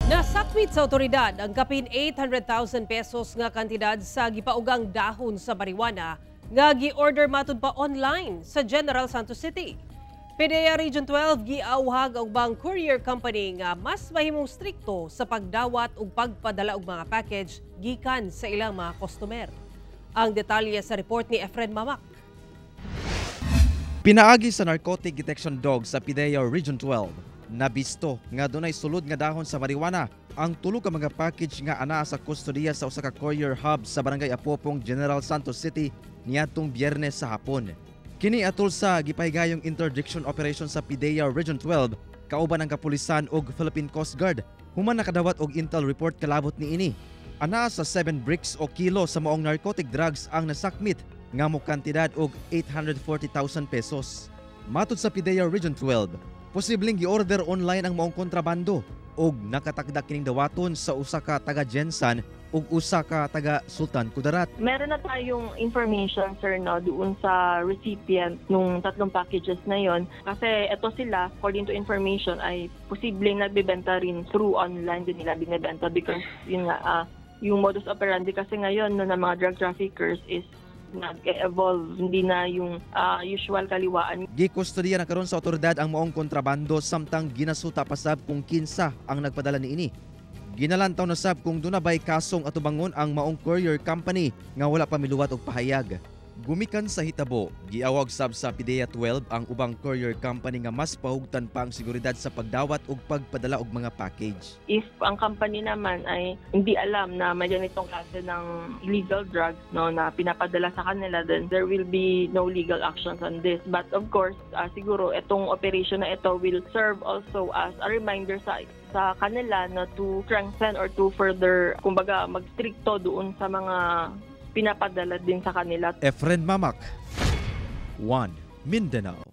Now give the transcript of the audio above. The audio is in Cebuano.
Nasakmit sa otoridad ang kapin 800,000 pesos nga kantidad sa gipaugang dahon sa marijuana nga gi-order matud pa online sa General Santos City. PDEA Region 12 giawhag ang ubang courier company nga mas mahimong strikto sa pagdawat ug pagpadala og mga package gikan sa ilang mga customer. Ang detalye sa report ni Efren Mamak. Pinaagi sa narcotic detection dog sa PDEA Region 12, nabisto nga dunay sulod nga dahon sa marijuana ang tulo ka mga package nga anaa sa kustodiya sa usa ka courier hub sa Barangay Apopong, General Santos City niadtong Biyernes sa hapon. Kini atol sa gipahigayong interdiction operation sa PDEA Region 12 kauban ang kapulisan ug Philippine Coast Guard human nakadawat og intel report kalabot niini. Anaa sa 7 bricks o kilo sa maong narcotic drugs ang nasakmit nga mo kantidad og 840,000 pesos. Matod sa PDEA Region 12, posibleng gi-order online ang maong kontrabando ug nakatakda kining dawaton sa usa ka taga GenSan ug usa ka taga Sultan Kudarat. Meron na tayong information, sir, no, doon sa recipient nung tatlong packages na yon. Kasi ito sila, according to information, ay posibleng nagbebenta rin through online din nila binebenta because yun nga, yung modus operandi kasi ngayon, no, ng mga drug traffickers is nag-evolve, hindi na yung usual kaliwaan. Gikustodiya na karon sa otoridad ang maong kontrabando samtang ginasuta pasab kung kinsa ang nagpadala niini. Ginalantaw na sab kung duna bay kasong atubangon ang maong courier company nga wala pa miluwat og pahayag. Gumikan sa hitabo, giawhag sab sa PDEA 12 ang ubang courier company nga mas pahugtan pa ang seguridad sa pagdawat ug pagpadala og mga package. If ang company naman ay hindi alam na may ganitong klase ng illegal drugs, no, na pinapadala sa kanila, then there will be no legal actions on this. But of course, siguro itong operation na ito will serve also as a reminder sa kanila na to strengthen or to further, kumbaga, magstrikto doon sa mga pinapadala din sa kanila. Efren Mamak, 1 Mindanao.